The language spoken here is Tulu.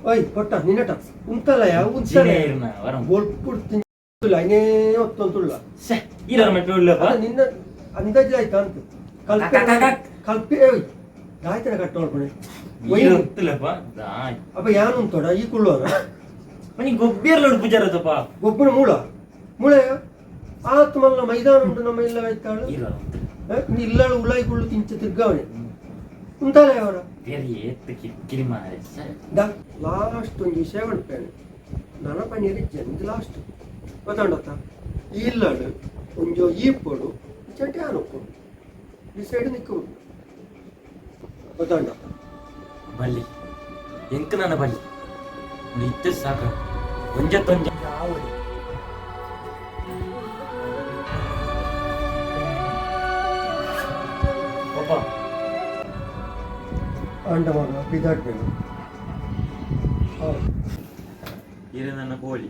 ಓಯ್ ಪೊಟ್ಟ ನಿನ್ನಟ ಉಂತಲಯ ಉಂತಲಯ. ಇರ್ನ ವರಂ. ಬೊಲ್ಪುಡ್ ತಿಂಚುಲ್ಲ ಐನೇ ಒತ್ತೊಂತುಳ್ಳ. ಶ್ಶೆ, ಈರರ ಮಲ್ಪ ಉಳ್ಳಪ್ಪ. ಅಲ್ಲ, ನಿನ್ನ ಅಂದಾಜು ಆಯ್ತಾ ಅಂತ ಕಲ್ಪೆ. ಕಕ್ ಕಕ್ ಕಕ್. ಕಲ್ಪೆ ಓಯ್ ದಾಯ್ತನ ಕಟ್ಟ ಒಳ್ಪಣೆ. ಈರ್ ಉತ್ತಲಪ್ಪ ದಾಯ್. ಅಪ್ಪ ಯಾನು ಉಂತೋಡ ಈ ಕುಳ್ಳುವನ. ಮನಿ ಗೊಬ್ಬಿಯರ್ಲ ಉಡ್ಪುಜಾರದಪ್ಪ. ಗೊಬ್ಬರ ಮೂಳ ಮೂಳೆ ಆತ್ ಮಲ್ಲ ಮೈದಾನ ಉಂಟು ನಮ್ಮ ಇಲ್ಲ ಆಯ್ತಾಳು. ಈರರ ಇಲ್ಲಾಳು ಉಲಾಯಿ ಕುಳ್ಳು ತಿಂಚ ತಿರ್ಗಾವಣೆ ಉಂತಾಲೆ ಅವರ. ಬೇರೆ ಏತ್ ಕಿರಿಕಿರಿ ಮಾರೆ ಶ್ಶೆ. The last ಒಂಜಿ ವಿಷಯ ಪನ್ಪೇನೆ ನನ ಪನೀರ್ ಜಂದ್ ಲಾಸ್ಟ್ ಗೊತ್ತಾಂಡತ್ತ. ಇಲ್ಲಡು ಒಂಜೋ ಈಪೊಡು ಚಟಿ ಆನೊಪ್ಪೊಡು ಡಿಸೈಡ್ ನಿಕ್ಕು ಗೊತ್ತಾಂಡ. ಬಲ್ಲಿ ಎಂಕ್ ನನ್ನ ಬಲ್ಲಿ ಉಂದು ಇತ್ತೆ ಸಾಕ ಒಂಜತ್ತೊಂಜ. ಆವೊಲಿ. ಪಪ್ಪ. ಆಂಡ ಮಗ ಬಿದಾಡ್ಬೇಡ. ಹೌದು. ಈರೆ ನನ್ನ ಕೋಳಿ.